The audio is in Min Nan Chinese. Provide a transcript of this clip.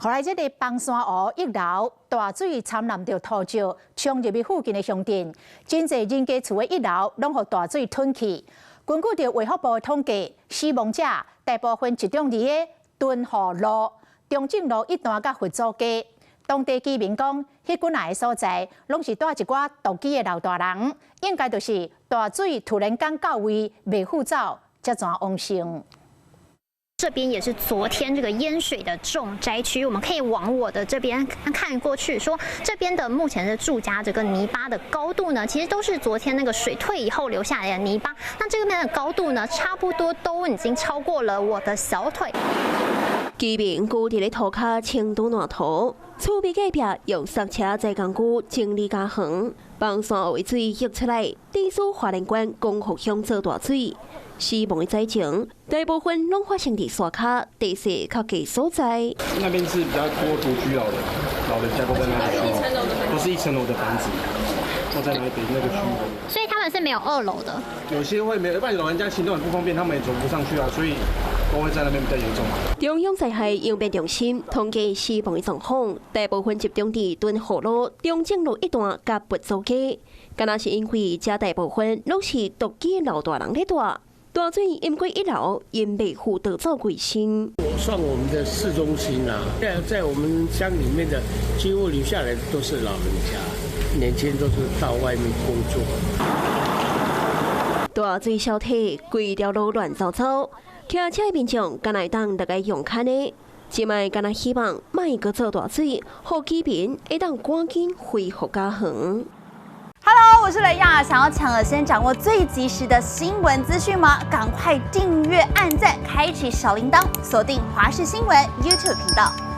予來這个枋山湖一樓大水摻濫著土石，沖入去附近的鄉鎮，真濟人家厝的一樓攏予大水吞去。根據著衛福部的統計，死亡者大部分集中佇个敦賀路、中正路一段佮佛祖街。當地居民講，彼幾若个所在，攏是蹛一寡獨居的老大人，應該就是大水突然間到位，袂赴走，才怎往生。這邊也是昨天這個淹水的重災區，我們可以往我的這邊看過去，說這邊的目前的住家這個泥巴的高度呢，其實都是昨天那個水退以後留下來的泥巴。那這邊的高度呢，差不多都已經超過了我的小腿。居民居佇咧塗跤清除爛土，厝邊隔壁用剎車載工具整理家園，枋山湖的水溢出來，地處花蓮縣光復鄉做大水，死亡的災情大部分攏發生佇山跤地勢較低所在。那邊是比較多獨居老人，老人家都在那裡，都是一層樓的房子，都在那邊那個區域。所以他們是沒有二樓的。有些會沒有，一般老人家行動很不方便，他們也走不上去啊，所以都會在那邊比較嚴重。中央災害應變中心統計死亡的狀況，大部分集中佇敦賀路、中正路一段佮佛祖街，敢若是因為遮大部分攏是獨居老大人咧蹛，大水淹過一樓，𪜶袂赴逃走維生。我算我們的市中心啊，在我們鄉裡面的幾乎留下來的都是老人家，年輕人都是到外面工作。大水消退，規條路亂糟糟，騎車的民眾敢若會當落來用牽的，這擺敢若希望莫閣做大水，予居民會當趕緊恢復家園。 Hello，我是雷亞，想要搶先掌握最及時的新聞資訊嗎？趕快訂閱、按讚、開啟小鈴鐺，鎖定華視新聞 YouTube 頻道。